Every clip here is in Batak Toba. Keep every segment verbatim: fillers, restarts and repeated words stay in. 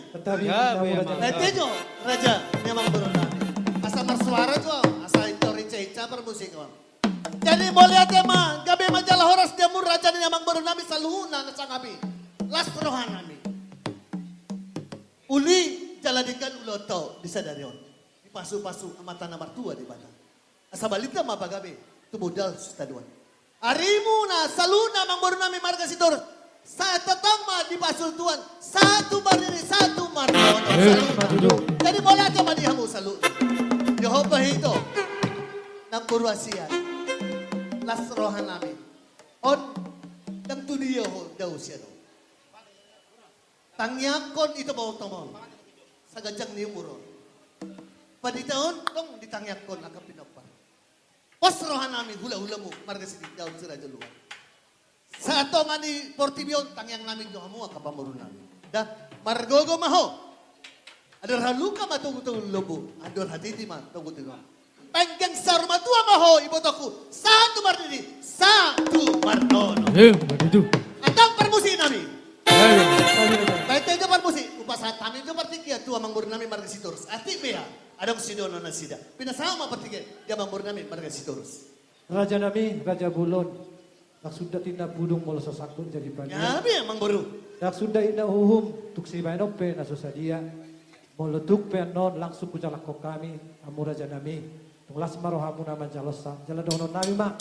Gabe ma. Ate jo, raja ni amangboru nami. Asa marsuara jo, asa intor ica-ica parmusik on. Jadi mauliate ma, gabe ma jala horas di hamu raja ni amangboru nami saluhutna na sangap i. Las roha nami. Uli jala denggan ulaonta di sadari on. Dipasu-pasu Amanta na martua Debata. Asa balintang ma pagabe, tumundalhon sitadoan. Arimuna saluhutna amangboru nami marga Sitorus. Sai tongtong ma dipasu Tuhan, sahat tu pardidi, sahat tu marnono. Eh, saluhutna. Jadi mauliate ma di hamu saluhutna. Di ho pahito. Nang boru Asia. Las roha nami. On, dang tu dia ho dao sian on. Tangiangkon i tomo-tomo. Saganjang ni umur on. Pandita on, dong ditangiangkon angka pinompar. Pos roha nami hula-hulamu, marga Sitindaon, si Raja Luan. Satonga ni portibi on tangiang nami tu hamu angka pamoruon nami. Da, margogo ma ho. Andor halumpang ma togu-togu ni lombu, andor hatiti ma togu-togu. Penggeng saur matua ma ho ibotongku, sahat tu pardidi, sahat tu marnono. Eh, begitu. Antong parmusik nami. Eh. Baen jo parmusik, hupasahat hami jo partingkian tu amangboru nami marga Sitorus. Atik pe ia, adong sidohonon nasida. Pinasahat ma partingkian di amangboru nami marga Sitorus. Raja nami, raja bolon. Ndang suda inna pudung molo so sangkut jadi panian. Gabe amangboru. Ndang suda inna uhum, tung sibahenon pe na so sadia. Molo tung pe annon langsung hujalanhon hami, hamu raja nami. Tung las ma rohamuna manjalosa, jala dohonon nami ma.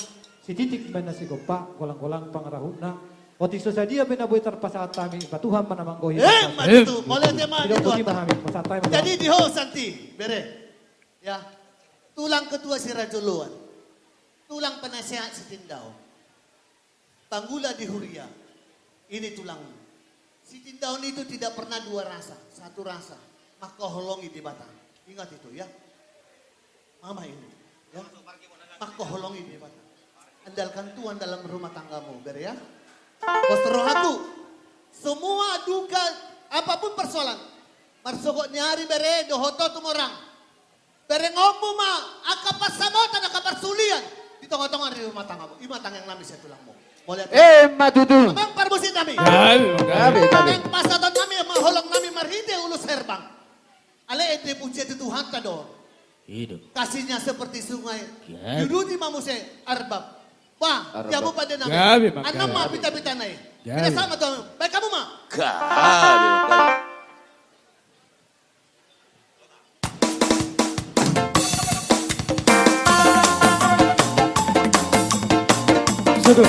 Sititik baen na sigompa, golang-golang pangarahutna. Otik so sadia pe na boi tarpasahat hami, ba Tuhan ma na manggohi. Eh, ma tutu, mauliate ma di Tuhan. Jadi di ho Santi, bere. Ya. Tulang ketua si Raja Luan. Tulang penasehat Sitindaon. Tanggula di huria. Ini tulang. Sitindaon itu tidak pernah dua rasa, satu rasa. Manghaholongi Debata. Ingat itu ya. Mama ini. Ya. Manghaholongi Debata. Andalkan Tuhan dalam rumah tanggamu, bere ya. Pos rohaku. Semua duka, apapun persoalan. Marsogot ni ari bere, dohot ho tumorang. Berengonmu ma angka pansamotan, angka parsulian di tonga-tonga ni rumah tanggamu. I ma tangiang nami sian tulangmu. Mauliate. Eh, ma tutu. Amang parmusik nami. Gabe, gabe. Gabe, gabe. Amang pasahaton nami, amang holong nami marhite ulos herbang. Alai ende pujian tu Tuhanta do. Hidup. Kasihnya seperti sungai. Gabe. Diuduti ma muse arbab. Wah, arbab. Jabu pande nami. Gabe, ma gabe. Anam ma pita-pita nai. Gabe. Pita sama tu. Baik hamu ma. Gabe, gabe. Satu.